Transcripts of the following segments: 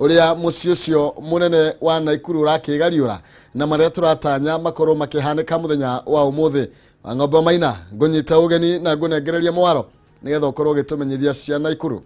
Ũrĩa mũciĩ ũcio mũnene wa Naikuru ũrakĩgariũra na marĩa tũratanya makorwo makĩhanĩka mũthenya wa ũmũthĩ. Wang'ombe wa Maina, ngũnyita ũgeni na ngũnengereria mwaro nĩgetha ũkorwo ũgĩtũmenyithia cia Naikuru.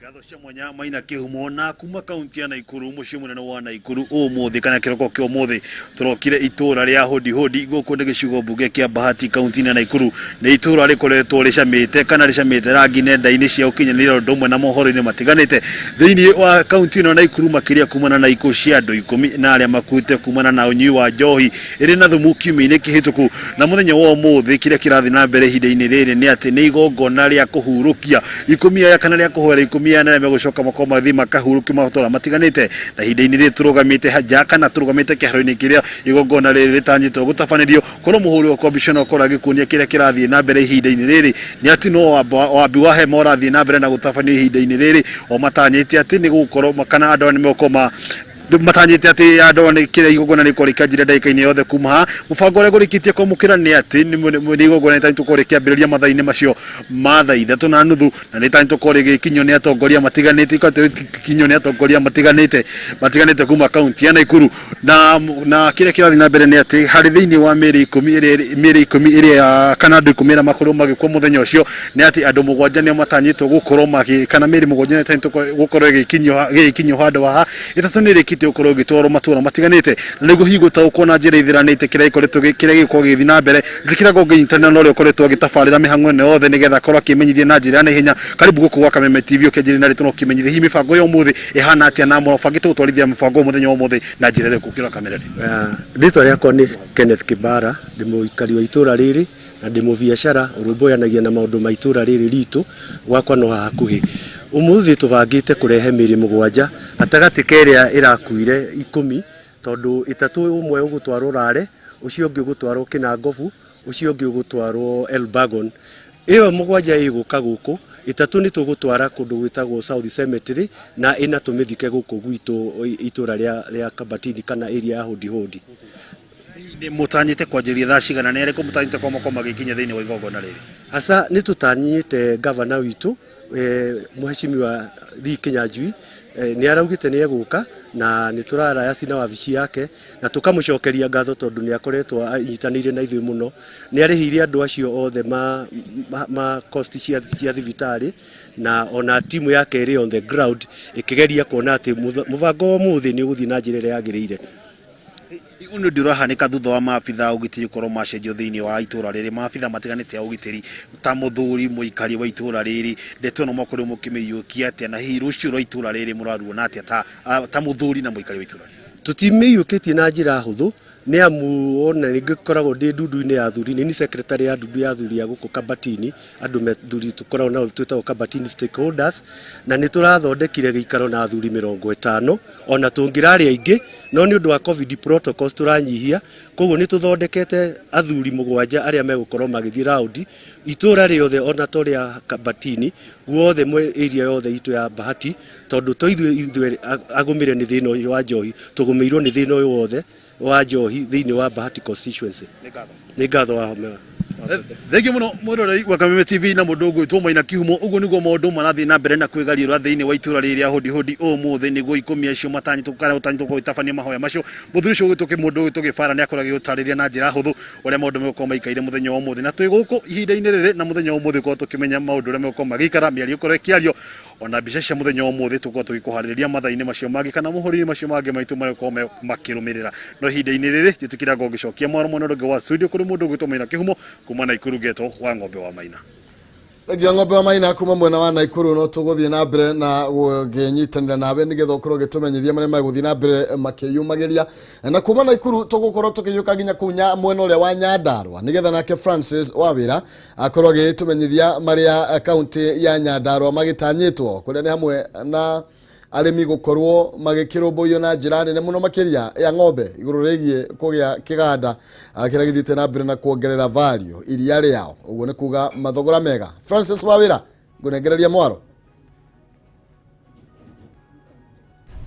Ngatho cia mwanya Maina Kĩhumo. Na kuma kaunti ya Naikuru, mũciĩ mũnene wa Naikuru, ũmũthĩ kana kĩroko kĩa ũmũthĩ tũrokire itũra rĩa Hodi Hodi. Gũkũ nĩ gĩcigo mbunge kĩa Bahati, kaunti-inĩ ya Naikuru. Nĩ itũra rĩkoretwo rĩcamĩte kana rĩcamĩte rangi nenda-inĩ cia ũkinyanĩria ũndũ ũmwe na mohoro-inĩ matiganĩte thĩinĩ wa kaunti ĩno ya Naikuru, makĩria kumana na ikuũ cia andũ 10 na arĩa makuĩte kumana na ũnyui wa njohi ĩrĩ na thumu kiumia-inĩ kĩhĩtũku. Na mũthenya wa ũmũthĩ kĩrĩa kĩrathiĩ na mbere ihinda-inĩ rĩrĩ nĩ atĩ nĩ igongona rĩa kũhurũkia 10 aya kana rĩa kũhoera 10 aya, na arĩa megũcoka makorwo magĩthiĩ makahurũkio matũra matiganĩte. Na ihinda-inĩ rĩrĩ tũrũgamĩte nja kana tũrũgamĩte kĩharo-inĩ kĩrĩa igongona rĩrĩ rĩtanyĩtwo gũtabanĩrio, korwo mũhũri wakwa mbica no akorwo agĩkuonia kĩrĩa kĩrathiĩ na mbere ihinda-inĩ rĩrĩ, nĩ atĩ no wambi wa hema ũrathiĩ na mbere na gũtabanio ihinda-inĩ rĩrĩ, o matanyĩte atĩ nĩ gũgũkorwo kana andũ aya nĩ megũkorwo matanyĩte atĩ andũ nĩ kĩrĩa igongona rĩkorwo rĩkĩanjĩrĩria ndagĩka-inĩ yothe kuma haha. Mũbango ũrĩa ngũrĩkĩtie kwamũkĩra nĩ atĩ nĩ igongona rĩtanyĩtwo gũkorwo rĩkĩambĩrĩria mathaa-inĩ macio ma thaa 3:30, na rĩtanyĩtwo gũkorwo rĩgĩkinyio nĩ atongoria matiganĩte, ikinyio nĩ atongoria matiganĩte kuma kaunti ya Naikuru. Na kĩrĩa kĩrathiĩ na mbere nĩ atĩ harĩ thĩinĩ wa mĩĩrĩ 10 ĩrĩa mĩĩrĩ 10 ĩrĩa kana andũ 10 arĩa makorirwo magĩkua mũthenya ũcio, nĩ atĩ andũ 7 nĩo matanyĩtwo gũkorwo magĩ kana mĩĩrĩ 7 nĩyo ĩtanyĩtwo gũkorwo ĩgĩkinyio handũ haha. 3 nĩ ĩrĩkĩtie gũkorwo ĩgĩtwarwo matũra matiganĩte, na nĩguo hihi gũtaũkwo na njĩra ithĩranĩte kĩrĩa gĩkoretwo kĩrĩa gĩgũkorwo gĩgĩthiĩ na mbere. Njĩkĩra ngo ngĩnyitanĩra na ũrĩa ũkoretwo agĩtabarĩra mĩhang'o ĩno yothe nĩgetha akorwo akĩmenyithia na njĩra ya naihenya. Karibu gũkũ gwa Kameme TV, ũkĩanjĩrĩria na rĩtwa na ũkĩmenyithia hihi mĩbango ya ũmũthĩ ĩhana atĩa, na mũrabangĩte gũtwarithia mũbango ũyũ mũthenya wa ũmũthĩ na njĩra ĩrĩkũ ũkĩrora kamera ĩno? Rĩtwa rĩakwa nĩ Kenneth Kĩbara, ndĩ mũikari wa itũra rĩrĩ na ndĩ mũbiacara ũrũmbũyanagia na maũndũ ma itũra rĩrĩ ritũ, gwakwa no haha hakuhĩ. Ũmũthĩ tũbangĩte kũrehe mĩrĩ 7 gatagatĩ ka ĩrĩa ĩrakuire 10, tondũ 3 ũmwe ũgũtwarwo Rare, ũcio ũngĩ ũgũtwarwo Kĩnangobu, ũcio ũngĩ ũgũtwarwo Elbagon. Ĩyo 7 ĩgũka gũkũ, 3 nĩ tũgũtwara kũndũ gwĩtagwo South Cemetery na 4 tũmĩthike gũkũ gwitũ itũra rĩa Kabatini kana area ya Hodi Hodi. Nĩ mũtanyĩte kwanjĩrĩria thaa cigana, nĩ arĩkũ mũtanyĩte kwa makorwo magĩkinya thĩinĩ wa igongona rĩrĩ? Aca, nĩ tũtanyĩte gavana witũ Mheshimiwa Lee Kinyanjui, nĩ araugĩte nĩ egũka, na nĩ tũraraya na wabici yake na tũkamũcokeria ngatho tondũ nĩ akoretwo anyitanĩire na ithuĩ mũno. Nĩ arĩhĩire andũ acio othe ma cost cia thibitarĩ, na ona timu yake ĩrĩ on the ground ĩkĩgeria kuona atĩ mũbango wa ũmũthĩ nĩ ũgũthiĩ na njĩra ĩrĩa yagĩrĩire. Ũyũ nĩ ũndũ ũrahanĩka thutha wa maabitha a ũgitĩri gũkorwo macenjio thĩinĩ wa itũra rĩrĩ, maabitha matiganĩte a ũgitĩri. Ta mũthuri mũikari wa itũra rĩrĩ, ndeto ĩno mwakorirwo mũkĩmĩiyũkia atĩa, na hihi rũciũ rwa itũra rĩrĩ mũraruona atĩa ta mũthuri na mũikari wa itũra rĩrĩ? Tũtimĩiyũkĩtie na njĩra hũthũ, nĩ amu ona nĩ ngĩkoragwo ndĩ ndundu-inĩ ya athuri, nĩ ni secretary ya ndundu ya athuri ya gũkũ Kabatini, andũ me thuri tũkoragwo nao twĩtagwo Kabatini stakeholders, na nĩ tũrathondekire gĩikaro na athuri 50, ona tũngĩrarĩ aingĩ, no nĩ ũndũ wa COVID protocols tũranyihia, koguo nĩ tũthondekete athuri 7 arĩa megũkorwo magĩthiĩ raundi itũra rĩothe, ona to rĩa Kabatini guothe, area yothe itũ ya Bahati, tondũ to ithuĩ agũmĩre nĩ thĩna ũyũ wa njohi, tũgũmĩirwo nĩ thĩna ũyũ wothe wa njohi thĩinĩ wa Bahati constituency. Nĩ ngatho wa homera. Thengiũ mũno mwĩroreri wa Kameme TV na mũndũ ũgwĩtwo Maina Kĩhumo. Ũguo nĩguo maũndũ marathiĩ na mbere na kwĩgariũra thĩinĩ wa itũra rĩrĩ rĩa Hodi Hodi ũmũthĩ, nĩguo 10 acio matanyĩtwo kana ũtanyĩtwo gũgĩtabania mahoya macio. Mũthuri ũcio ũgwĩtwo mũndũ ũgwĩtwo Gĩbara nĩ akoragwo agĩgũtarĩria na njĩra hũthũ ũrĩa maũndũ megũkorwo maikaire mũthenya wa ũmũthĩ, na twĩ gũkũ ihinda-inĩ rĩrĩ na mũthenya wa ũmũthĩ gũkorwo tũkĩmenya maũndũ ũrĩa megũkorwo magĩikara, mĩario ĩkorwo ĩkĩario, ona mbica cia mũthenya wa ũmũthĩ tũkorwo tũgĩkũharĩrĩria mathaa-inĩ macio mangĩ kana mohoro-inĩ macio mangĩ maitũ marĩa gũkorwo makĩrũmĩrĩra. No ihinda-inĩ rĩrĩ njĩtĩkĩra ngo ngĩcokia mwaro mwena ũrĩa ũngĩ wa studio kũrĩ mũndũ ũgwĩtwo Maina Kĩhumo kuma Naikuru ngetwo wa Ng'ombe wa Maina. Thengiũ Ng'ombe wa Maina kuma mwena wa Naikuru. No tũgũthiĩ na mbere na gũkĩnyitanĩra nawe nĩgetha ũkorwo ũgĩtũmenyithia marĩa megũthiĩ na mbere makĩyumagĩria. Na kuma Naikuru tũgũkorwo tũkĩiyũka nginya kũu mwena ũrĩa wa Nyandarua nĩgetha nake Francis Wawĩra akorwo agĩtũmenyithia marĩa kaunti ya Nyandarua magĩtanyĩtwo, kũrĩa nĩ hamwe na arĩmi gũkorwo magĩkĩrũmbũiyo na njĩra nene mũno makĩria ya ng'ombe igũrũ rĩgiĩ kũgĩa kĩganda kĩrĩa gĩthiĩte na mbere na kuongerera value iria rĩao, ũguo nĩ kuga mathogora mega. Francis Wawĩra, ngũnengereria mwaro.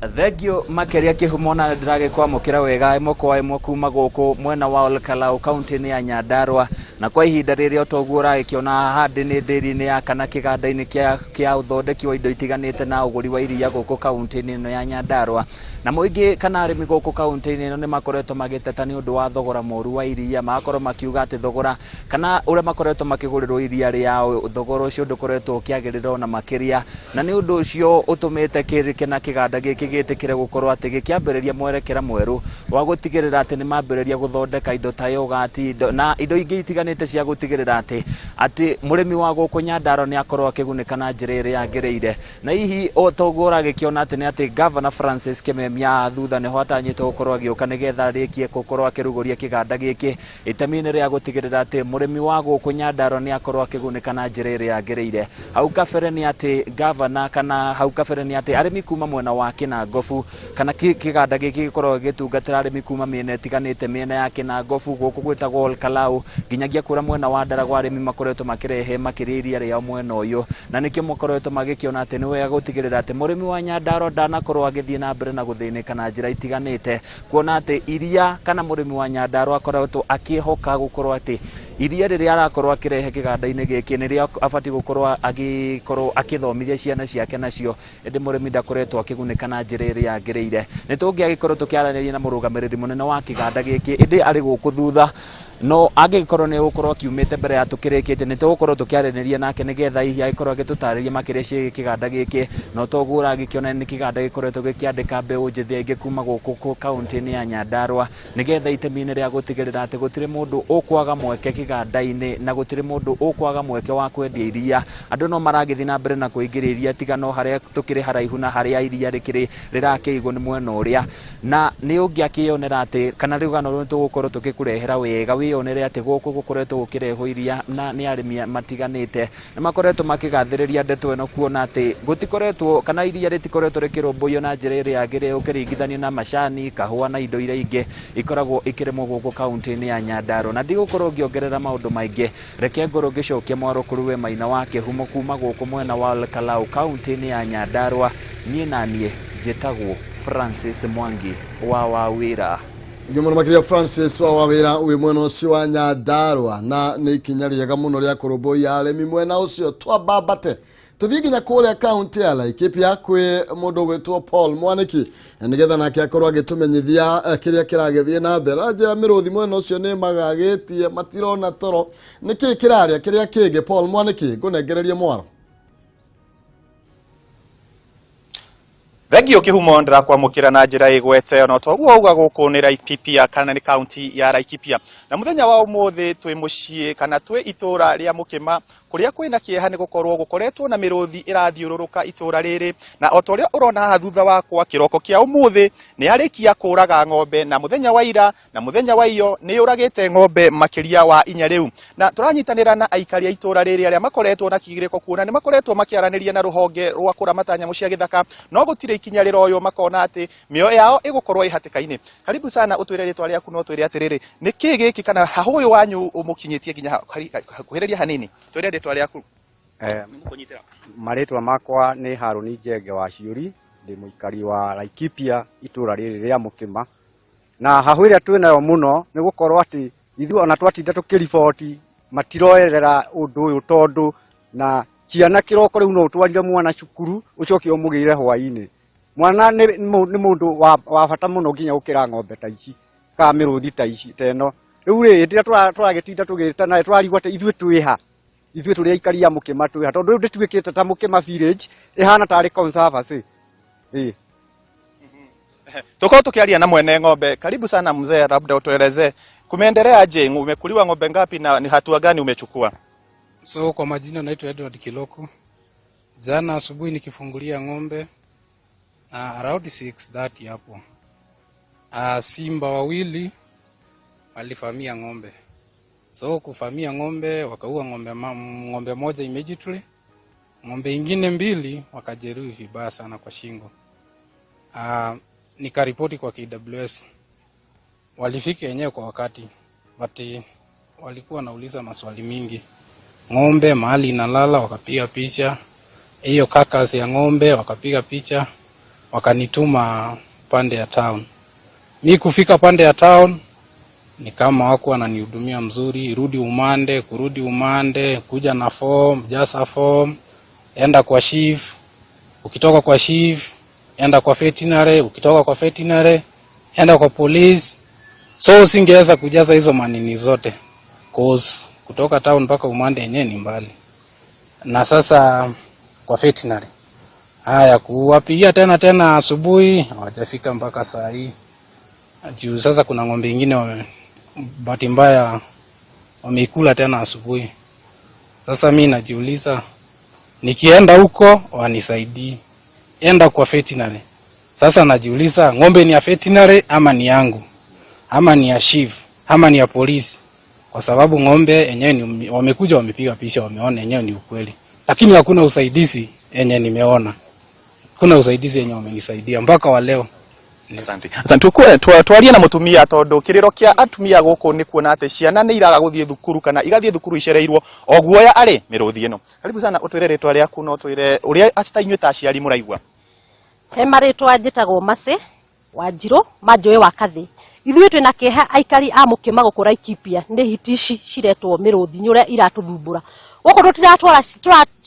Thengio makeria Kihumo, na ndĩragĩkwamũkĩra wega ĩmwe kwa ĩmwe kuma gũkũ mwena wa Olkalau kaunti-inĩ ya Nyandarua. Na kwa ihinda rĩrĩ otoguo ũragĩkĩona haha ndĩ nĩ ndĩri-inĩ ya kana kĩganda-inĩ kĩa ũthondeki wa indo itiganĩte na ũgũri wa iria gũkũ kaunti-inĩ ĩno ya Nyandarua. Na mũingĩ kana arĩmi gũkũ kaunti-inĩ ĩno nĩ makoretwo magĩteta nĩ ũndũ wa thogora mũru wa iria, magakorwo makiuga atĩ thogora kana ũrĩa makoretwo makĩgũrĩrwo iria rĩao, thogora ũcio ndũkoretwo ũkĩagĩrĩra ona makĩria, na nĩ ũndũ ũcio ũtũmĩte kĩrĩke na kĩganda gĩkĩ gĩtĩkĩre gũkorwo atĩ gĩkĩambĩrĩria mwerekera mwerũ wa gũtigĩrĩra atĩ nĩ mambĩrĩria gũthondeka indo ta yogati na indo ingĩ itiganĩte cia gũtigĩrĩra atĩ mũrĩmi wa gũkũ Nyandarua nĩ akorwo akĩgunĩka na njĩra ĩrĩa yagĩrĩire. Na hihi o toguo ũragĩkĩona atĩ nĩ atĩ Governor Francis Kimemia thutha nĩho atanyĩtwo gũkorwo agĩũka nĩgetha arĩkie gũkorwo akĩrugũria kĩganda gĩkĩ itemi-inĩ rĩa gũtigĩrĩra atĩ mũrĩmi wa gũkũ Nyandarua nĩ akorwo akĩgunĩka na njĩra ĩrĩa yagĩrĩire. Hau kabere nĩ atĩ governor kana hau kabere nĩ atĩ arĩmi kuma mwena wa Kinangofu kana kĩganda gĩkĩ gĩkoragwo gĩgĩtungatĩra arĩmi kuma mĩena ĩtiganĩte, mĩena ya Kinangofu gũkũ gwĩtagwo Olkalau nginyagia kũrĩa mwena wa Ndaragwa, arĩmi makoretwo makĩrehe makĩria iria rĩao mwena ũyũ, na nĩkĩo makoretwo magĩkĩona atĩ nĩ wega gũtigĩrĩra atĩ mũrĩmi wa Nyandarua ndanakorwo agĩthiĩ na mbere na gũthĩnĩka na njĩra itiganĩte, kuona atĩ iria kana mũrĩmi wa Nyandarua akoretwo akĩhoka gũkorwo atĩ iria rĩrĩa arakorwo akĩrehe kĩganda-inĩ gĩkĩ nĩrĩo abatiĩ gũkorwo agĩkorwo akĩthomithia ciana ciake nacio, ĩndĩ mũrĩmi ndakoretwo akĩgunĩka na njĩra ĩrĩa yagĩrĩire. Nĩ tũngĩagĩkorwo tũkĩaranĩria na mũrũgamĩrĩri mũnene wa kĩganda gĩkĩ, ĩndĩ arĩ gũkũ thutha, no angĩgĩkorwo nĩ gũkorwo akiumĩte mbere ya tũkĩrĩkĩtie nĩ tũgũkorwo tũkĩaranĩria nake nĩgetha hihi agĩkorwo agĩtũtarĩria makĩria ciĩgiĩ kĩganda gĩkĩ. No toguo ũragĩkĩona nĩ kĩganda gĩkoretwo gĩkĩandĩka mbeũ njĩthĩ aingĩ kuma gũkũ kaunti-inĩ ya Nyandarua nĩgetha itemi-inĩ rĩa gũtigĩrĩra atĩ gũtirĩ mũndũ ũkwaga mweke kĩganda-inĩ na gũtirĩ mũndũ ũkwaga mweke wa kwendia iria. Andũ no maragĩthiĩ na mbere na kũingĩria iria tiga no harĩa tũkĩrĩ haraihu na harĩa iria rĩkĩrĩ rĩrakĩigwo nĩ mwena ũrĩa, na nĩ ũngĩakĩonera atĩ kana rũgano rũrũ tũgũkorwo tũgĩkũrehera wega wĩyonere atĩ gũkũ gũkoretwo gũkĩrehwo iria na nĩ arĩmi matiganĩte nĩ makoretwo makĩgathĩrĩria ndeto ĩno, kuona atĩ gũtikoretwo kana iria rĩtikoretwo rĩkĩrũmbũiyo na njĩra ĩrĩa yagĩrĩire ũkĩringithanio na macani, kahũa na indo iria ingĩ ikoragwo ikĩrĩmwo gũkũ kaunti-inĩ ya Nyandarua. Na ndigũkorwo ngĩongerera maũndũ maingĩ, reke ngorwo ngĩcokia mwaro kũrĩ we Maina wa Kĩhumo kuma gũkũ mwena wa Olkalau kaunti-inĩ ya Nyandarua. Niĩ na niĩ njĩtagwo Francis Mwangi wa Wawĩra. Ngĩmũno makĩria Francis wa Wawĩra wĩ mwena ũcio wa Nyandarua, na nĩ ikinya rĩega mũno rĩa kũrũmbũiya arĩmi mwena ũcio. Twambambate tũthiĩ nginya kũrĩa kaunti ya Laikipia kwĩ mũndũ ũgwĩtwo Paul Mwaniki nĩgetha nake akorwo agĩtũmenyithia kĩrĩa kĩragĩthiĩ na mbere. Aranjĩra mĩrũthi mwena ũcio nĩ magagĩtie, matirona toro, nĩkĩ kĩrarĩa kĩrĩa kĩngĩ? Paul Mwaniki, ngũnengererie mwaro. Thengio Kihumo, ndĩrakwamũkĩra na njĩra ĩgwete ona toguo auga gũkũ nĩ Laikipia kana nĩ kaunti ya Laikipia, na mũthenya wa ũmũthĩ twĩ mũciĩ kana twĩ itũra rĩa Mũkĩma kũrĩa kwĩna kĩeha nĩ gũkorwo gũkoretwo na mĩrũthi ĩrathiũrũrũka itũra rĩrĩ, na o ta ũrĩa ũrona haha thutha wakwa kĩroko kĩa ũmũthĩ nĩ yarĩkia kũraga ng'ombe, na mũthenya wa ira na mũthenya wa iyo nĩ yũragĩte ng'ombe makĩria wa inya rĩu. Na tũranyitanĩra na aikari a itũra rĩrĩ arĩa makoretwo na kĩgirĩko kuona nĩ makoretwo makĩaranĩria na rũhonge rwa kũramata nyamũ cia gĩthaka, no gũtirĩ ikinya rĩroywo, makona atĩ mĩoyo yao ĩgũkorwo ĩ hatĩka-inĩ. Karibu sana, ũtwĩre rĩtwa rĩaku na ũtwĩre atĩrĩrĩ, nĩ kĩ gĩkĩ kana hahũ ũyũ wanyu ũmũkinyĩtie nginya kuhĩrĩria hanini, twĩre rĩtwa rĩaku. Marĩtwa makwa nĩ Harũni Njenge wa Ciũri, ndĩ mũikari wa Laikipia itũra rĩrĩ rĩa Mũkĩma. Na hahũ ĩrĩa twĩnayo mũno nĩ gũkorwo atĩ ithuĩ ona twatinda tũkĩriboti matiroerera ũndũ ũyũ, tondũ na ciana kĩroko rĩu no ũtwarire mwana cukuru ũcoke ũmũgĩre hwaĩ-inĩ. Mwana nĩ mũndũ wa bata mũno nginya gũkĩra ng'ombe ta ici kana mĩrũthi ta ici ta ĩno. Rĩu rĩ, hĩndĩ ĩrĩa tũragĩtinda tũgĩtana tũrarigwo atĩ ithuĩ twĩha, ithuĩ tũrĩ aikari a Mũkĩma twĩha, tondũ rĩu ndĩtuĩkĩte ta Mũkĩma village ĩhana tarĩ conservancy. Tukorwo tukiaria na mwene ng'ombe. Karibu sana mzee, labda utuelezee kumeendelea aje, umekuliwa ng'ombe ngapi na ni hatua gani umechukua? So kwa majina naitwa Edward Kiloko. Jana asubuhi nikifungulia ng'ombe na around 6:30 hapo, simba wawili walivamia ng'ombe. So kuvamia ng'ombe wakaua ng'ombe moja immediately, ng'ombe ingine mbili wakajeruhi vibaya sana kwa shingo. Nikaripoti kwa KWS. Walifika yenyewe kwa wakati, but walikuwa nauliza maswali mingi. Ng'ombe mahali inalala wakapiga picha, hiyo carcass ya ng'ombe wakapiga picha, Wakanituma pande ya town. Mi kufika pande ya town ni kama wako wananihudumia mzuri, rudi umande, kurudi umande, kuja na form, jaza form, enda kwa chief, ukitoka kwa chief enda kwa veterinary, ukitoka kwa veterinary enda kwa police. So singeweza kujaza hizo manini zote, cause kutoka town mpaka umande yenyewe ni mbali. Na sasa kwa veterinary, haya, kuwapigia tena tena asubuhi hawajafika mpaka saa hii. Juu sasa kuna ng'ombe ingine bahati mbaya wameikula tena asubuhi. Sasa mi najiuliza, nikienda huko wanisaidii, enda kwa veterinary. Sasa najiuliza, ng'ombe ni ya veterinary ama ni yangu ama ni ya chief ama ni ya polisi? Kwa sababu ng'ombe yenyewe ni wamekuja wamepiga picha, wameona yenyewe ni ukweli, lakini hakuna usaidizi yenye nimeona, kuna usaidizi yenye wamenisaidia mpaka wa leo. Asante. Asante. Twarie na mutumia tondu kiriro kia atumia guku ni kuona ati ciana ni iraga guthie thukuru kana igathie thukuru icereirwo o guoya ari miruthi ino. Karibu sana, utwire ritwa riaku na utwire uria ati ta inyuĩ ta aciari muraigua. He marĩtwa, njĩtagwo Macĩ Wanjirũ Manjũĩ wa Kathĩ. Ithuĩ twĩna kĩeha aikari a Mũkĩma gũkũ Laikipia nĩ hiti ici ciretwo mĩrũthi nĩ ũrĩa iratũthumbũra gũkũ. Tũtiratwara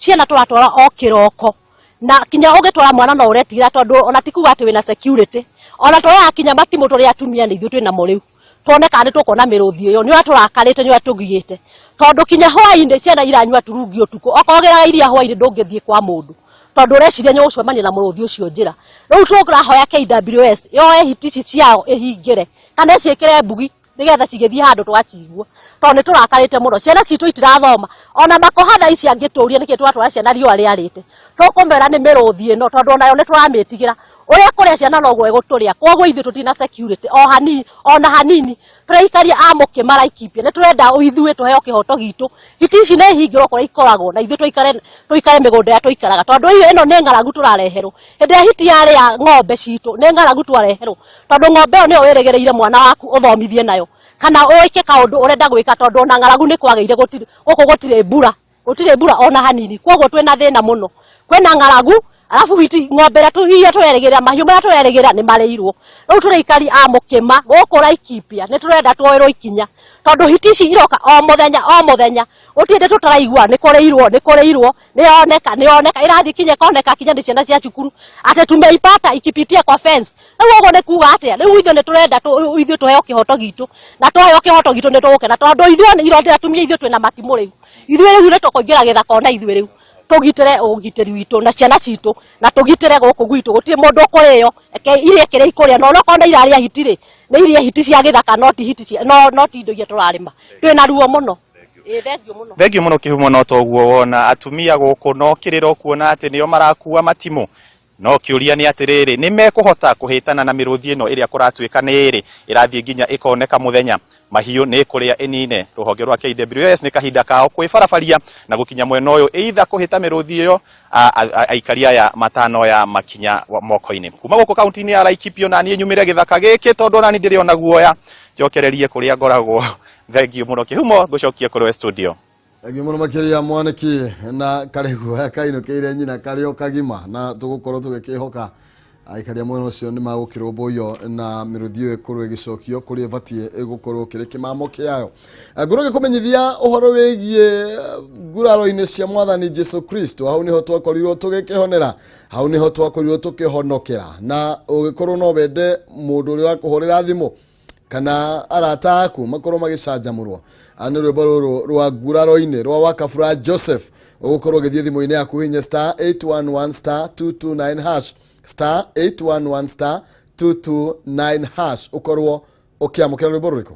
ciana, tũratwara o kĩroko na kinya ũngĩtwara mwana no ũretigĩra, tondũ ona ti kuga atĩ wĩna security. Ona tũroya kinya matimũ tũrĩ atumia nĩ ithuĩ twĩnamo rĩu tuone kana nĩ tũkuona mĩrũthi ĩyo. Nĩ ũrĩa tũrakarĩte, nĩ ũrĩa tũgiĩte, tondũ kinya hwainĩ ciana iranyua turungi ũtukũ. Okorwo gĩraga iria hwainĩ, ndũngĩthiĩ kwa mũndũ tondũ ũreciria nĩ ũgũcemania na mũrũthi ũcio njĩra. Rĩu tũrahoya KWS yoe hiti ici ciao ĩhingĩre kana ĩciĩkĩre mbugi nĩgetha cigĩthiĩ handũ tũgacigua, tondũ nĩ tũrakarĩte mũno. Ciana citũ itirathoma ona makoha thaa ici. Angĩtũria nĩkĩ twatwara ciana riũa rĩarĩte, tũkũmera nĩ mĩrũthi ĩno, tondũ onayo nĩ tũramĩtigĩra. Ũrĩa kũrĩa ciana noguo ĩgũtũrĩa. Koguo ithuĩ tũtirĩ na security o hanini, ona hanini. Tũraikaria a Mũkĩma Laikipia nĩ tũrenda ithuĩ tũheo kĩhoto gitũ. Hiti ici nĩ ihingĩrwo kũrĩa ikoragwo na ithuĩ tũikare mĩgũnda ĩrĩa tũikaraga, tondũ iyo ĩno nĩ ng'aragu tũrareherwo. Hĩndĩ ĩrĩa hiti yarĩa ng'ombe citũ, nĩ ng'aragu twareherwo, tondũ ng'ombe ĩyo nĩyo wĩrĩgĩrĩire mwana waku ũthomithie nayo kana wĩke kaũndũ ũrenda gwĩka, tondũ ona ng'aragu nĩ kwagĩire gũkũ. Gũtirĩ mbura, gũtirĩ mbura ona hanini. Koguo twĩna thĩna mũno, kwĩna ng'aragu, arabu hiti ng'ombe ĩrĩa iria tũrerĩgĩrĩra, mahiũ marĩa tũrerĩgĩrĩra nĩ marĩirwo. Rĩu tũrĩ aikari a Mũkĩma gũkũ Laikipia nĩ tũrenda tuoerwo ikinya, tondũ hiti ici iroka o mũthenya o mũthenya. Gũtirĩ hĩndĩ tũtaraigua nĩ kũrĩirwo, nĩ kũrĩirwo, nĩ yoneka, nĩ yoneka, ĩrathiĩ kinya ĩkoneka kinya nĩ ciana cia cukuru, atĩ tumeipata ikipitia kwa fence. Rĩu ũguo nĩ kuga atĩa? Rĩu ithuĩ nĩ tũrenda ithuĩ tũheo kĩhoto gitũ, na twaheo kĩhoto gitũ nĩ tũgũkena, tondũ ithuĩ ironda atumia ithuĩ twĩna matimũ. Rĩu ithuĩ rĩu nĩ tũkũingĩra gĩthaka ona ithuĩ rĩu tũgitĩre ũgitĩri witũ na ciana citũ na tũgitĩre gũkũ gwitũ. Gũtirĩ mũndũ ũkũrĩo, reke irie kĩrĩa ikũrĩa. Na onokorwo nĩ irarĩa hiti rĩ, nĩ irie hiti cia gĩthaka, no ti hiti cia no ti indo iria tũrarĩma. Twĩna ruo mũno. Ĩĩ, thengiũ mũno. Thengiũ mũno Kĩhumo. No toguo wona atumia gũkũ no kĩrĩro kuona atĩ nĩo marakua matimũ, no kĩũria nĩ atĩrĩrĩ, nĩ mekũhota kũhĩtana na mĩrũthi ĩno ĩrĩa kũratuĩka nĩ ĩrĩ ĩrathiĩ nginya ĩkoneka mũthenya? Mahiũ nĩ kũrĩa ĩnine. Rũhonge rwa KWS nĩ kahinda kao kwĩbarabaria na gũkinya mwena ũyũ, either kũhĩta mĩrũthi ĩyo aikari aya matanoya makinya moko-inĩ. Kuma gũkũ kaunti-inĩ ya Laikipia, na niĩ nyumĩre gĩthaka gĩkĩ, tondũ ona niĩ ndĩrĩ ona guoya, njokererie kũrĩa ngoragwo. Thengiũ mũno Kĩhumo, ngũcokie kũrĩ we studio. Thengiũ mũno makĩria mwanĩki. Na karĩ guoya kainũkĩire nyina karĩ o kagima, na tũgũkorwo tũgĩkĩhoka aikaria mwena ũcio nĩ magũkĩrũmbũiyo na mĩrũthi ĩyo ĩkorwo ĩgĩcokio kũrĩa ĩbatiĩ ĩgũkorwo kĩrĩ kĩmamo kĩayo. Ngorwo ngĩkũmenyithia ũhoro wĩgiĩ nguraro-inĩ cia Mwathani Jesu Kristo. Hau nĩho twakorirwo tũgĩkĩhonera, hau nĩho twakorirwo tũkĩhonokera. Na ũgĩkorwo no wende mũndũ ũrĩa ũrakũhũrĩra thimũ kana arata aku makorwo magĩcanjamũrwo nĩ rwĩmbo rũrũ rwa nguraro-inĩ rwa Wakabura Joseph, ũgũkorwo ũgĩthiĩ thimũ-inĩ yaku hinya star 811 star 229 hash, star 811 star 229 hash, ũkorwo ũkĩamũkĩra rwĩmbo rũrĩkũ.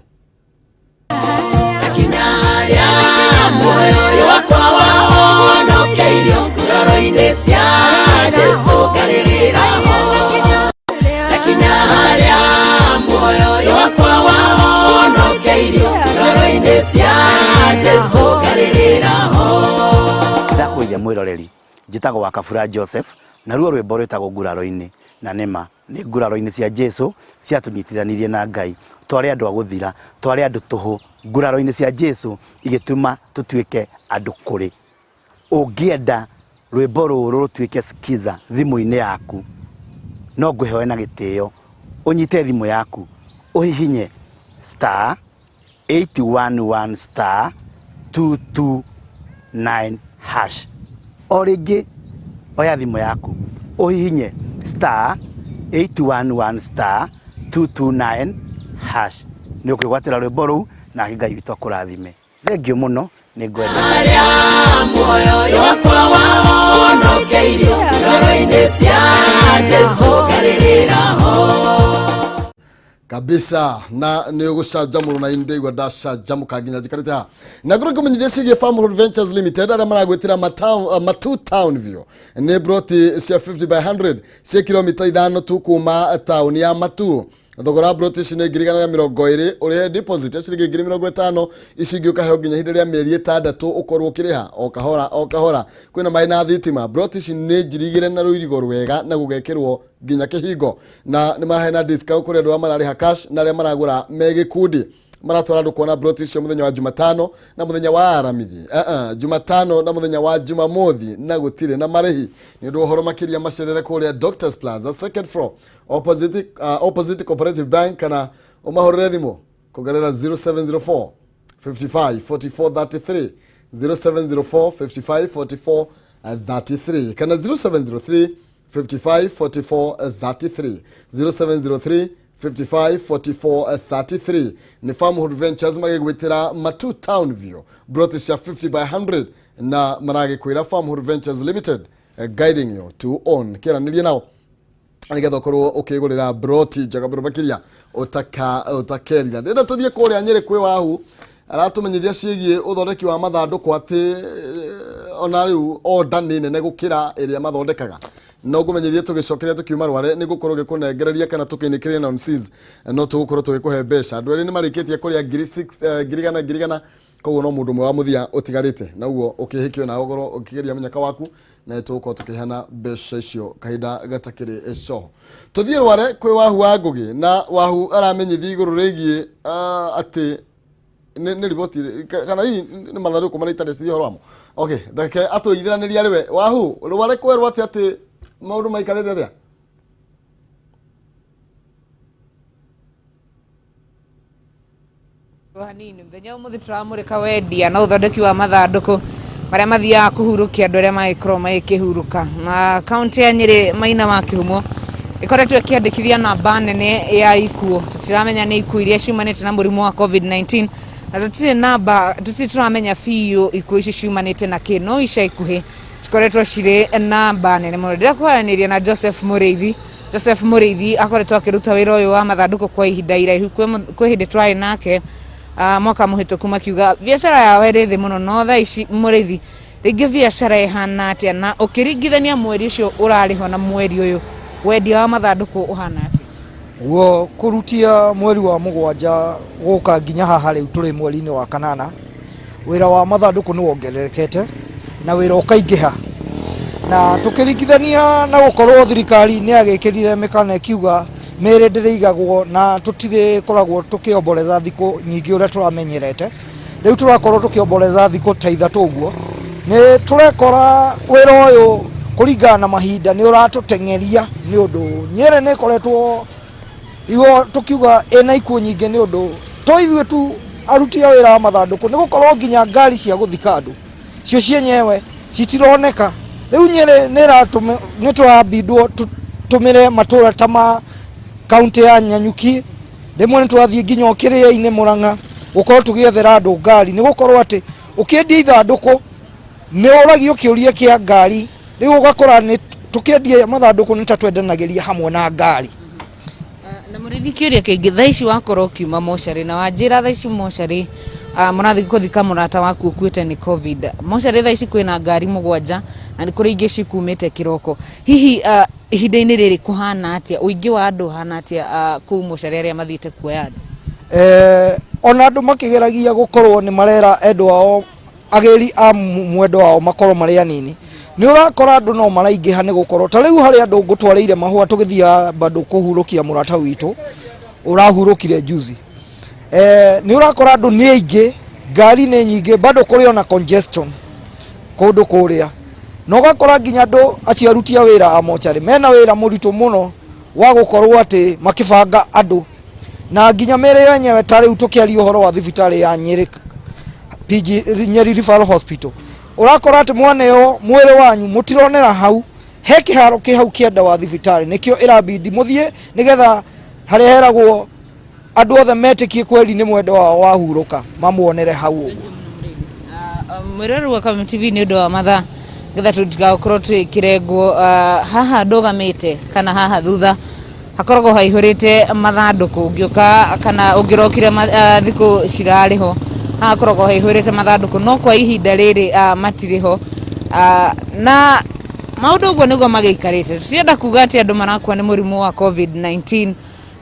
Kinya harĩa muoyo ũyũ wakwa wahonokeirio nguraro-inĩ cia Jesu ngarĩrĩra ho. Ndakinya harĩa muoyo ũyũ wakwa wahonokeirio nguraro-inĩ cia Jesu ngarĩrĩra ho. Ndakũgeithia mwĩroreri, njĩtagwo Wakabura Joseph, naruo rwĩmbo rwĩtagwo nguraro-inĩ. Na nĩma nĩ nguraro-inĩ cia Jesu ciatũnyitithanirie na Ngai. Twarĩ andũ a gũthira, twarĩ andũ tũhũ. Nguraro-inĩ cia Jesu igĩtũma tũtuĩke andũ kũrĩ. Ũngĩenda rwĩmbo rũrũ rũtuĩke skiza thimũ-inĩ yaku, No ngwĩhoe na gĩtĩo ũnyite thimũ yaku ũhihinye star 811 star 229 hash. O rĩngĩ oya thimũ yaku ũhihinye star 811 star 229 hash, nĩ ũkwĩgwatĩra rwĩmbo rũu, nake Ngai witũ akũrathime. Thengiũ mũno, nĩ ngwenda. Harĩa muoyo wakwa wahonokeirio ngoro-inĩ cia Jesũ ngarĩrĩra ho. Kabisa, na nä å gå canjamå na ndäigua ndacanjamå nginya njikarä te haha na ngå kå ciä Farmhold Ventures Limited arä a maragwä tä ra Matu Town View nä broti cia 50 by 100 cia kilomita 5 tu kuma taũni ya Matu. Thogora wa broti ici nĩ 120,000, ũrĩhe deposit ya ciringi 50,000, ici ingĩ ũkaheo nginya ihinda rĩa mĩeri 6 ũkorwo ũkĩrĩha o kahora o kahora. Kwĩna maĩ na thitima. Broti ici nĩ njirigĩre na rũirigo rwega na gũgekĩrwo nginya kĩhingo, na nĩ maraheana discount kũrĩ andũ arĩa mararĩha cash na arĩa maragũra me gĩkundi. Maratwara andũ kuona broti icio mũthenya wa Jumatano na mũthenya wa Aramithi, Jumatano na mũthenya wa Jumamothi, na gũtirĩ na marĩhi. Nĩ ũndũ wa ũhoro makĩria macerere kũrĩa Doctors Plaza, second floor, opposite Cooperative Bank, kana ũmahũrĩre thimũ kũgerera 0704 55 44 33, 0704 55 44 33, kana 0703 55 44 33, 0703 55 44 33. Nĩ Farmhood Ventures magĩgwĩtĩra Matu Town View, broti cia 50 by 100, na maragĩkwĩra Farmhood Ventures Limited, guiding you to own. Kĩranĩrie nao nĩgetha ũkorwo ũkĩgũrĩra broti njega mũno makĩria ũtakerira. Ndĩrenda tũthiĩ kũrĩa Nyĩrĩ kwĩ Wahu, aratũmenyithia ciĩgiĩ ũthondeki wa mathandũkũ, atĩ ona rĩu order nĩ nene gũkĩra ĩrĩa mathondekaga. No ngũmenyithie tũgĩcokeria tũkiuma rware nĩ gũkorwo gĩkũnengereria kana tũkĩinĩkĩria na on no tũgũkorwo tũgĩkũhe mbeca. Andũ erĩ nĩ marĩkĩtie kũrĩa ngiri six, 100,000 100,000, koguo no mũndũ ũmwe wa mũthia ũtigarĩte, na ũguo ũkĩhĩkio na ũkorwo ũkĩgeria mũnyaka waku, na nĩtũgũkorwo tũkĩheana mbeca icio kahinda gatakĩrĩ coho. Tũthiĩ rware kwĩ Wahu wa Ngũgĩ, na Wahu aramenyithia igũrũ rĩgiĩ atĩ nĩ riboti kana hihi nĩ mathandũkũ marĩa itareciria ũhoro wamo. Okay, reke atũithiranĩrie arĩ we. Wahu, rware kwerwo atĩ maũndũ maikarĩte atĩa? Hanini mũthenya ũmũthĩ tũramũrĩka wendia na ũthondeki wa mathandũkũ marĩa mathiaga kũhurũkia andũ arĩa magĩkorwo magĩkĩhurũka. Na kaunti ya Nyĩrĩ, Maina wa Kĩhumo, ĩkoretwo ĩkĩandĩkithia namba nene ya ikuũ. Tũtiramenya nĩ ikuũ iria ciumanĩte na mũrimũ wa COVID-19, na tũtirĩ namba, tũtirĩ tũramenya biũ ikuũ ici ciumanĩte na kĩ, no ica ikuhĩ cikoretwo cirĩ namba nene mũno. Ndĩrenda kwaranĩria na Joseph Mũrĩithi. Joseph Mũrĩithi akoretwo akĩruta wĩra ũyũ wa mathandũkũ kwa ihinda iraihu. Kwĩ hĩndĩ twarĩ nake mwaka mũhĩtũku, makiuga biacara yao ĩrĩ thĩ mũno, no thaa ici Mũrĩithi, rĩngĩ biacara ĩhana atĩa, na ũkĩringithania mweri ũcio ũrarĩho na mweri ũyũ, wendia wa mathandũkũ ũhana atĩa? Guo kũrutia mweri wa 7 gũka nginya haha rĩu tũrĩ mweri-inĩ wa 8, wĩra wa mathandũkũ nĩ wongererekete na wĩra ũkaingĩha, na tũkĩringithania na gũkorwo thirikari nĩ yagĩkĩrire mĩkana ĩkiuga mĩĩrĩ ndĩrĩigagwo, na tũtirĩkoragwo tũkĩomboreza thikũ nyingĩ ũrĩa tũramenyerete. Rĩu tũrakorwo tũkĩomboreza thikũ ta 3 ũguo, nĩ tũrekora wĩra ũyũ kũringana na mahinda nĩ ũratũteng'eria, nĩ ũndũ Nyĩrĩ nĩ ĩkoretwo igo tũkiuga ĩna ikuũ nyingĩ, nĩ ũndũ to ithuĩ tu aruti a wĩra wa mathandũkũ, nĩ gũkorwo nginya ngari cia gũthika andũ cio cienyewe citironeka. Rĩu Nyĩrĩ nĩ tũrabindwo tũtũmĩre matũra ta ma kaunti ya Nanyuki, rĩmwe nĩ tũrathiĩ nginya o kĩrĩa-inĩ Mũrang'a gũkorwo tũgĩethera andũ ngari, nĩ gũkorwo atĩ ũkĩendia ithandũkũ nĩ ũragio kĩũria kĩa ngari. Rĩu ũgakora nĩ tũkĩendia mathandũkũ nĩ ta twendanagĩria hamwe na ngari. Na Mũrĩithi, kĩũria kĩngĩ, thaa ici wakorwo ũkiuma mocarĩ, na wanjĩra thaa ici mocarĩ mũrathiĩ kũthika mũrata waku ũkuĩte nĩ COVID. Mocarĩ thaa ici kwĩna ngari 7 na nĩ kũrĩ ingĩ cikumĩte kĩroko. Hihi ihinda-inĩ rĩrĩ kũhana atĩa, ũingĩ wa andũ ũhana atĩa kũu mocarĩ arĩa mathiĩte kuoya andũ? Ona andũ makĩgeragia gũkorwo nĩ marera endwa ao, agĩri a mwendo wao makorwo marĩ anini, nĩ ũrakora andũ no maraingĩha, nĩ gũkorwo ta rĩu harĩ andũ ngũtwarĩire mahũa tũgĩthiaga bado kũhurũkia mũrata witũ ũrahurũkire juzi. Nĩ ũrakora andũ nĩ aingĩ, ngari nĩ nyingĩ, bado kũrĩ ona congestion kũndũ kũrĩa, na ũgakora nginya andũ acio aruti a wĩra a mocarĩ mena wĩra mũritũ mũno. Wa gũkorwo atĩ makĩbanga andũ na nginya mĩrĩ yenyewe. Ta rĩu tũkĩaria ũhoro wa thibitarĩ ya Nyeri, PG, Nyeri Referral Hospital, ũrakora atĩ mwaneo mwĩrĩ wanyu mũtironera hau. He kĩharo kĩ hau kĩanda wa thibitarĩ, nĩkĩo ĩrabidi mũthiĩ nĩgetha harĩa heragwo andũ othe metĩkie kweli nĩ mwendo wao wahurũka, mamuonere hau ũguo. Mwĩrori wa Kameme TV, nĩ ũndũ wa mathaa ngetha tũtigakorwo tũkĩrengwo, haha ndũgamĩte kana haha thutha hakoragwo haihũrĩte mathandũkũ. Ũngĩũka kana ũngĩrokire thikũ cirarĩ ho, haha hakoragwo haihũrĩte mathandũkũ, no kwa ihinda rĩrĩ matirĩ ho. Na maũndũ ũguo nĩguo magĩikarĩte. Tũtirenda kuga atĩ andũ marakua nĩ mũrimũ wa COVID-19,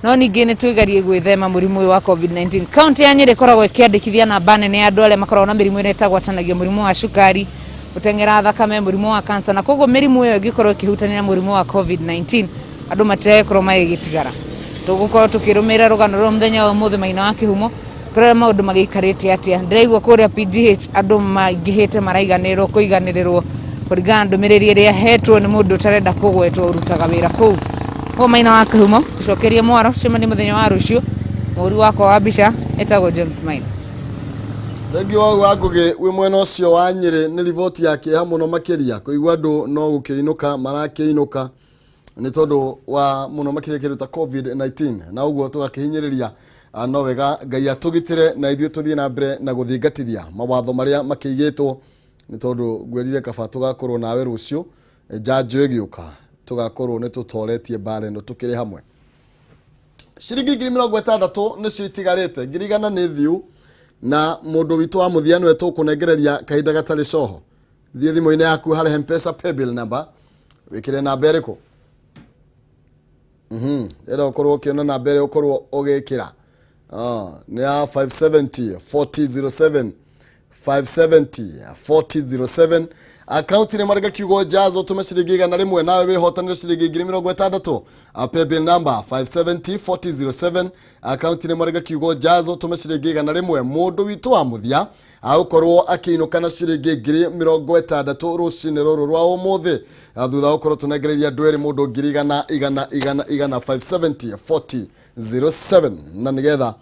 no ningĩ nĩ twĩgerie gwĩthema mũrimũ ũyũ wa COVID-19. Kaunti ya Nyĩrĩ ĩkoragwo ĩkĩandĩkithia namba nene ya andũ arĩa makoragwo na mĩrimũ ĩrĩa ĩtagwatanagio, mũrimũ wa cukari, gũteng'era thakame, mũrimũ wa kansa, na koguo mĩrimũ ĩyo ĩngĩkorwo ĩkĩhutania na mũrimũ wa COVID-19, andũ matiragĩkorwo magĩgĩtigara. Tũgũkorwo tũkĩrũmĩrĩra rũgano rũrũ mũthenya wa ũmũthĩ. Maina wa Kĩhumo, kũrĩa maũndũ magĩikarĩte atĩa? Ndĩraigua kũrĩa PGH andũ maingĩhĩte, maraiganĩrĩrwo kũiganĩrĩrwo kũringana na ndũmĩrĩri ĩrĩa hetwo nĩ mũndũ ũtarenda kũgwetwo ũrutaga wĩra kũu. Koguo Maina wa Kĩhumo, gũcokeria mwaro, cemanie mũthenya wa rũciũ. Mũhũri wakwa wa mbica etagwo James Maina. Thengiũ wau wa Ngũgĩ wĩ mwena ũcio wa Nyĩrĩ. Nĩ riboti ya kĩeha mũno makĩria kũigua andũ no gũkĩinũka marakĩinũka nĩ tondũ wa mũno makĩria kĩndũ ta COVID-19, na ũguo tũgakĩhinyĩrĩria. No wega Ngai atũgitĩre na ithuĩ tũthiĩ na mbere na gũthingatithia mawatho marĩa makĩigĩtwo, nĩ tondũ ngwĩrire kaba tũgakorwo nawe rũciũ njanjo ĩgĩũka, tũgakorwo nĩ tũtoretie mbara ĩno tũkĩrĩ hamwe. Ciringi 60,000 nĩcio itigarĩte, 100,000 nĩ thiu, na mũndũ witũ wa mũthia nĩwe tũkũnengereria kahinda gatarĩ coho. Thiĩ thimũ-inĩ yaku harĩ M-Pesa paybill number, wĩkĩre namba ĩrĩkũ? Ĩrĩa ũkorwo ũkĩona namba ĩrĩa ũkorwo ũgĩkĩra. Nĩ ya 570 4007, 570 4007. Akaunti nĩ marĩga kiugo jazo, tũme ciringi 100 nawe wĩhotanĩre ciringi 60,000. Paybill number 570 4007, akaunti nĩ marĩga kiugo jazo, tũme ciringi 100. Mũndũ witũ wa mũthia agũkorwo akĩinũka na ciringi 60,000 rũcinĩ rũrũ rwa ũmũthĩ, thutha wa gũkorwo tũnengereirie andũ erĩ mũndũ 100,000 igana igana igana, 570 4007, na nĩgetha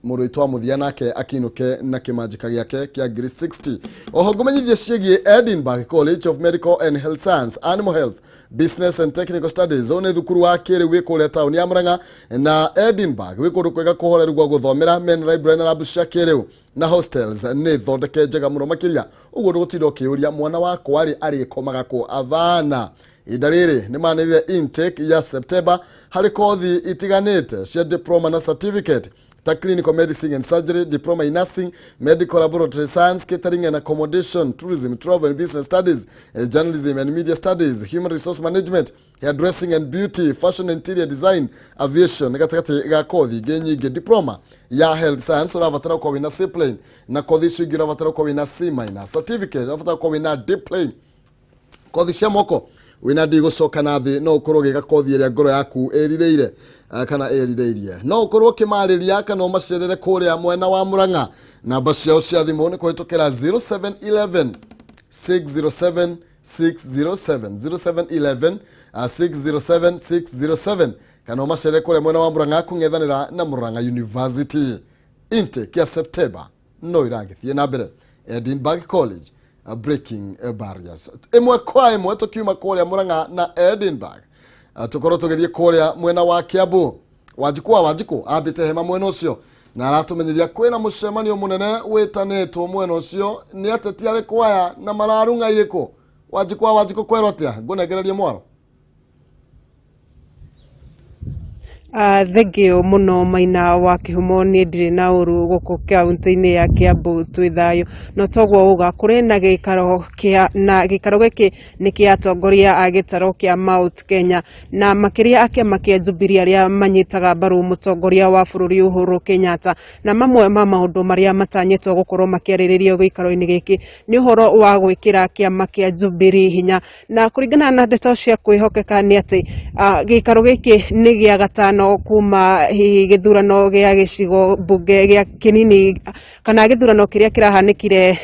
mũndũ witũ wa mũthia nake akĩinũke na kĩmanjĩka gĩake kĩa 60,000. Oho ngũmenyithie ciĩgiĩ Edinburgh College of Medical and Health Science, Animal Health, Business and Technical Studies. Ũyũ nĩ thukuru wa kĩrĩu wĩ kũrĩa taũni ya Murang'a, na Edinburgh wĩ kũndũ kwega kũhoreru gwa gũthomera, mena library na lab cia kĩrĩu, na hostels nĩ thondeke njega mũno makĩria. Ũguo ndũgũtinda ũkĩũria mwana wakwa rĩ arĩkomaga kũ avana. Ihinda rĩrĩ nĩ manĩrĩre intake ya September harĩ kothi itiganĩte cia diploma na certificate ta clinical medicine and surgery, diploma in nursing, medical laboratory science, catering and accommodation, tourism, travel and business studies, journalism and media studies, human resource management, hairdressing and beauty, fashion and interior design, aviation, gatagatĩ ga kothi ingĩ nyingĩ. Diploma ya health science ũrabatara gũkorwo wĩna C plain, na kothi icio ingĩ ũrabatara gũkorwo wĩna C minus. Certificate ũrabatara gũkorwo wĩna D plain. Kothi cia moko wĩna D gũcoka na thĩ, no ũkorwo ũgĩka kothi ĩrĩa ngoro yaku ĩrirĩire, kana ĩrirĩirie. No ũkorwo ũkĩmarĩria kana ũmacerere kũrĩa mwena wa Murang'a. Namba ciao cia thimũ nĩ kũhĩtũkĩra 0711 607 607, 0711 607 607, kana ũmacerere kũrĩa mwena wa Murang'a kũng'ethanĩra na Murang'a University. Intake ya September no ĩragĩthiĩ na mbere. Edinburgh College, breaking barriers ĩmwe kwa ĩmwe. Tũkiuma kũrĩa Murang'a na Edinburgh, tũkorwo tũgĩthiĩ kũrĩa mwena wa Kiambu. Wanjikũ wa Wanjikũ ambĩte hema mwena ũcio na aratũmenyithia kwĩna mũcemanio mũnene wĩtanĩtwo mwena ũcio nĩ ateti arĩkũ aya na mararung'a irĩkũ. Wanjikũ wa Wanjikũ, kwerwo atĩa? Ngũnengererie mwaro. Thengio mũno Maina wa Kĩhumo. Niĩ ndirĩ na ũru, gũkũ kaunti-inĩ ya Kiambu twĩ thayũ. No toguo uga, kũrĩ na gĩikaro kĩa na gĩikaro gĩkĩ nĩ kĩa atongoria a gĩtarũ kĩa Mount Kenya, na makĩria a kĩama kĩa Jubilee arĩa manyitaga mbaru mũtongoria wa bũrũri Uhuru Kenyatta. Na mamwe ma maũndũ marĩa matanyĩtwo gũkorwo makĩarĩrĩrio gĩikaro-inĩ gĩkĩ nĩ ũhoro wa gwĩkĩra kĩama kĩa Jubilee hinya. Na kũringana na ndeto cia kwĩhokeka nĩ atĩ gĩikaro gĩkĩ nĩ gĩa gatano. gĩthurano kuma hihi gĩthurano gĩa gĩcigo mbunge gĩa kĩnini kana gĩthurano kĩrĩa kĩrahanĩkire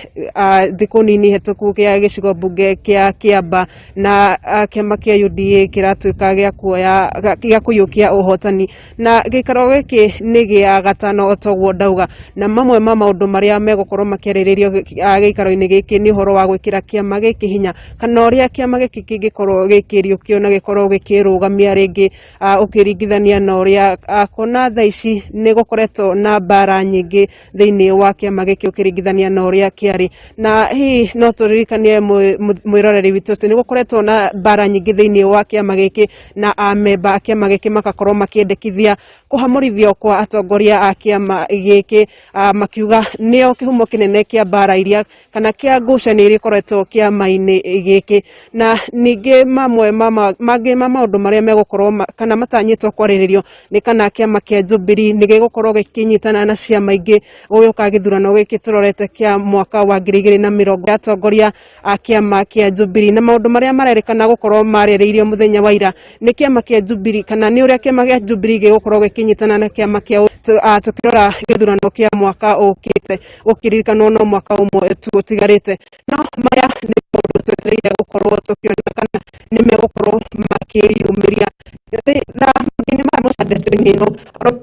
thikũ nini hetũku gĩa gĩcigo mbunge kĩa Kĩamba na kĩama kĩa UDA kĩratuĩka gĩa kuoya gĩa kũiyũkia ũhotani. Na gĩikaro gĩkĩ nĩ gĩa gatano otoguo ndauga, na mamwe ma maũndũ marĩa megũkorwo makĩarĩrĩrio gĩikaro-inĩ gĩkĩ nĩ ũhoro wa gwĩkĩra kĩama gĩkĩ hinya kana ũrĩa kĩama gĩkĩ kĩngĩkorwo gĩkĩriũkio na gĩkorwo gĩkĩrũgamia rĩngĩ, ũkĩringithania na ũrĩa kuona thaa ici nĩ gũkoretwo na mbara nyingĩ thĩinĩ wa kĩama gĩkĩ ũkĩringithania na ũrĩa kĩarĩ. Na hihi no tũririkanie mwĩroreri witũ atĩ nĩ gũkoretwo na mbara nyingĩ thĩinĩ wa kĩama gĩkĩ, na amemba a kĩama gĩkĩ magakorwo makĩendekithia kũhamũrithio kwa atongoria a kĩama gĩkĩ, makiuga nĩo kĩhumo kĩnene kĩa mbara iria kana kĩa ngucanio iria ikoretwo kĩama-inĩ gĩkĩ. Na ningĩ mamwe mangĩ ma maũndũ marĩa megũkorwo kana matanyĩtwo kwarĩrĩrio nĩ kana kĩama kĩa Jubilee nĩ gĩgũkorwo gĩkĩnyitana na ciama ingĩ gũgĩũka gĩthurano gĩkĩ tũrorete kĩa mwaka wa 2020. Atongoria a kĩama kĩa Jubilee na maũndũ marĩa marerĩkana gũkorwo marĩrĩirio mũthenya wa ira nĩ kĩama kĩa Jubilee kana nĩ ũrĩa kĩama kĩa Jubilee gĩgũkorwo gĩkĩnyitana na kĩama kĩa tũkĩrora gĩthurano kĩa mwaka ũkĩte, gũkĩririkanwo no mwaka ũmwe tu ũtigarĩte. No maya nĩ maũndũ twetereire gũkorwo tũkĩona kana nĩ megũkorwo makĩyumĩria na maũndũ-inĩ maya mũcandeci-inĩ ĩno.